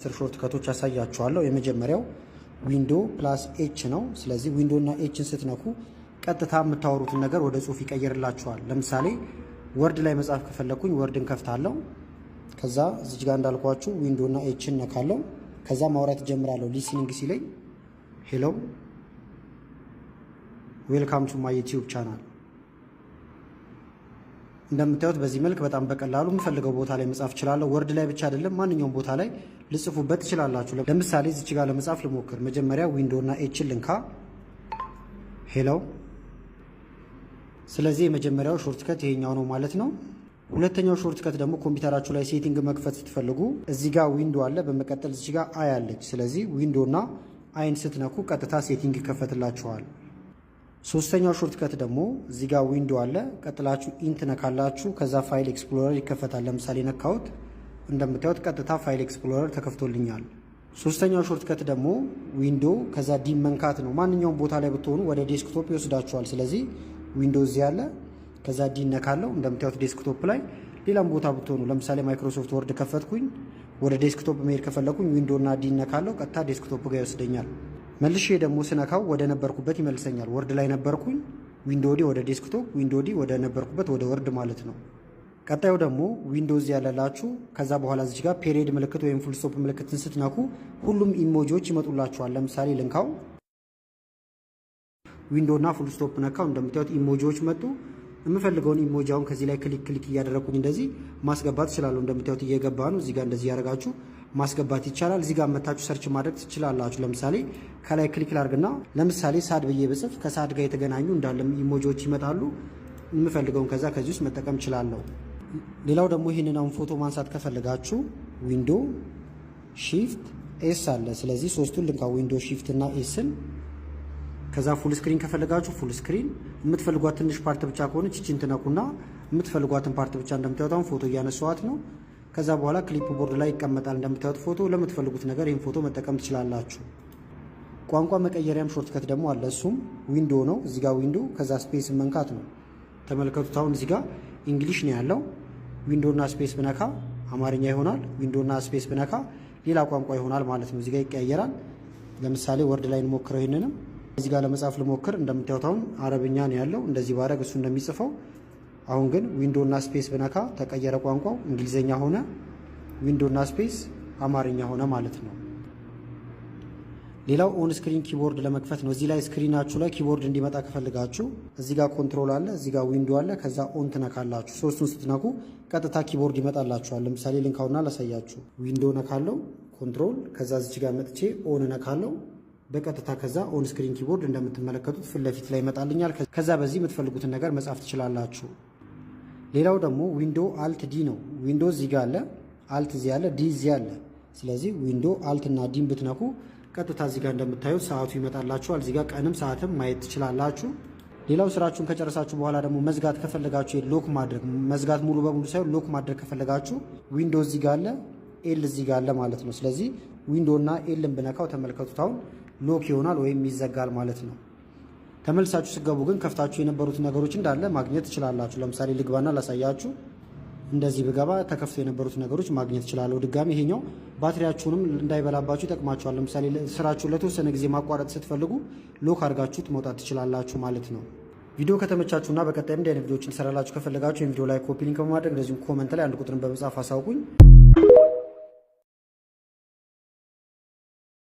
10 shortcut ኦች አሳያችኋለሁ። የመጀመሪያው Window plus H ነው። ስለዚህ Window እና H ን ስትነኩ ቀጥታ የምታወሩትን ነገር ወደ ጽሁፍ ይቀይርላችኋል። ለምሳሌ Word ላይ መጻፍ ከፈለኩኝ Word ን ከፍታለሁ። ከዛ እዚች ጋር እንዳልኳችሁ Window እና H ን ነካለሁ። ከዛ ማውራት ጀምራለሁ። Listening ሲለኝ "Hello, welcome to my YouTube channel።" እንደምታዩት በዚህ መልክ በጣም በቀላሉ የምፈልገው ቦታ ላይ መጻፍ እችላለሁ። Word ላይ ብቻ አይደለም፣ ማንኛውም ቦታ ላይ ልትጽፉበት ትችላላችሁ። ለምሳሌ እዚች ጋር ለመጻፍ ልሞክር። መጀመሪያ Window እና H ን ልንካ። Hello። ስለዚህ የመጀመሪያው shortcut ይሄኛው ነው ማለት ነው። ሁለተኛው shortcut ደግሞ ኮምፒውተራችሁ ላይ setting መክፈት ስትፈልጉ እዚህ ጋር Window አለ፣ በመቀጠል እዚህ ጋር I አለች። ስለዚህ Window እና I ን ስትነኩ ቀጥታ setting ይከፈትላችኋል። ሶስተኛው shortcut ደግሞ እዚህ ጋር Window አለ። ቀጥላችሁ E ን ትነካላችሁ። ከዛ File Explorer ይከፈታል። ለምሳሌ ነካሁት፣ እንደምታዩት ቀጥታ File Explorer ተከፍቶልኛል። ሶስተኛው shortcut ደግሞ Window ከዛ D መንካት ነው። ማንኛውም ቦታ ላይ ብትሆኑ ወደ desktop ይወስዳችኋል። ስለዚህ Window እዚህ አለ፣ ከዛ D ነካለው። እንደምታዩት desktop ላይ ሌላም ቦታ ብትሆኑ፣ ለምሳሌ Microsoft Word ከፈትኩኝ፣ ወደ desktop መሄድ ከፈለኩኝ Window እና D ነካለው፣ ቀጥታ desktop ጋር ይወስደኛል። መልሼ ደግሞ ስነካው ወደ ነበርኩበት ይመልሰኛል። Word ላይ ነበርኩኝ፣ Window D ወደ desktop፣ Window D ወደ ነበርኩበት ወደ Word ማለት ነው። ቀጣዩ ደግሞ Windows ያለላችሁ ከዛ በኋላ እዚች ጋር period ምልክት ወይም full stop ምልክትን ስትነኩ ሁሉም emoji ዎች ይመጡላችኋል። ለምሳሌ ልንካው፣ Window እና full stop ነካው። እንደምታዩት emoji ዎች መጡ። የምፈልገውን emoji አሁን ከዚህ ላይ click click እያደረግኩኝ እንደዚህ ማስገባት እችላለሁ። እንደምታዩት እየገባ ነው። እዚህ ጋር እንደዚህ እያደረጋችሁ ማስገባት ይቻላል። እዚህ ጋር መታችሁ search ማድረግ ትችላላችሁ። ለምሳሌ ከላይ click ላርግና ለምሳሌ sad ብዬ ብጽፍ ከ sad ጋር የተገናኙ እንዳለ emoji ዎች ይመጣሉ። የምፈልገውን ከዛ ከዚህ ውስጥ መጠቀም እችላለሁ። ሌላው ደግሞ ይህንን አሁን ፎቶ ማንሳት ከፈለጋችሁ Window Shift S አለ። ስለዚህ ሶስቱን ልንካ፣ Window Shift እና S ን። ከዛ full screen ከፈለጋችሁ full screen፣ የምትፈልጓት ትንሽ part ብቻ ከሆነች ይችን ትነኩና የምትፈልጓትን part ብቻ፣ እንደምታዩት አሁን ፎቶ እያነሳኋት ነው። ከዛ በኋላ clipboard ላይ ይቀመጣል። እንደምታዩት ፎቶ ለምትፈልጉት ነገር ይህን ፎቶ መጠቀም ትችላላችሁ። ቋንቋ መቀየሪያም shortcut ደግሞ አለ። እሱም Window ነው። እዚህ ጋር Window ከዛ space መንካት ነው። ተመልከቱት። አሁን እዚህ ጋር English ነው ያለው። Window እና space ብነካ አማርኛ ይሆናል። Window እና space ብነካ ሌላ ቋንቋ ይሆናል ማለት ነው። እዚህ ጋር ይቀያየራል። ለምሳሌ Word ላይ እንሞክረው። ይህንንም እዚህ ጋር ለመጻፍ ልሞክር። እንደምታዩት አሁን አረብኛ ነው ያለው። እንደዚህ ባረግ እሱ እንደሚጽፈው፣ አሁን ግን Window እና space ብነካ ተቀየረ ቋንቋው፣ እንግሊዝኛ ሆነ። Window እና space አማርኛ ሆነ ማለት ነው። ሌላው on screen keyboard ለመክፈት ነው። እዚህ ላይ screen ኣችሁ ላይ keyboard እንዲመጣ ከፈለጋችሁ እዚህ ጋር Control አለ፣ እዚህ ጋር Window አለ። ከዛ On ትነካላችሁ። ሶስቱን ስትነኩ ቀጥታ keyboard ይመጣላችኋል። ለምሳሌ ልንካውና ላሳያችሁ። Window ነካለው፣ Control፣ ከዛ እዚች ጋር መጥቼ On ነካለው በቀጥታ። ከዛ on screen keyboard እንደምትመለከቱት ፊት ለፊት ላይ ይመጣልኛል። ከዛ በዚህ የምትፈልጉትን ነገር መጻፍ ትችላላችሁ። ሌላው ደግሞ Window Alt D ነው። Window እዚህ ጋር አለ፣ Alt እዚህ አለ፣ D እዚህ አለ። ስለዚህ Window Alt እና D ን ብትነኩ ቀጥታ እዚህ ጋር እንደምታዩት ሰዓቱ ይመጣላችኋል። እዚህ ጋር ቀንም ሰዓትም ማየት ትችላላችሁ። ሌላው ስራችሁን ከጨረሳችሁ በኋላ ደግሞ መዝጋት ከፈለጋችሁ፣ lock ማድረግ፣ መዝጋት ሙሉ በሙሉ ሳይሆን lock ማድረግ ከፈለጋችሁ Window እዚህ ጋር አለ፣ L እዚህ ጋር አለ ማለት ነው። ስለዚህ Window እና L ን ብነካው ተመልከቱት፣ አሁን lock ይሆናል ወይም ይዘጋል ማለት ነው። ተመልሳችሁ ስትገቡ ግን ከፍታችሁ የነበሩት ነገሮች እንዳለ ማግኘት ትችላላችሁ። ለምሳሌ ልግባና ላሳያችሁ። እንደዚህ ብገባ ተከፍቶ የነበሩት ነገሮች ማግኘት እችላለሁ። ድጋሚ ይሄኛው ባትሪያችሁንም እንዳይበላባችሁ ይጠቅማችኋል። ለምሳሌ ስራችሁን ለተወሰነ ጊዜ ማቋረጥ ስትፈልጉ lock አድርጋችሁት መውጣት ትችላላችሁ ማለት ነው። ቪዲዮ ከተመቻችሁና በቀጣይም እንዲህ አይነት ቪዲዮዎችን እንሰራላችሁ ከፈለጋችሁ ይህን ቪዲዮ like፣ copy link በማድረግ እንደዚሁም comment ላይ አንድ ቁጥርን በመጻፍ አሳውቁኝ።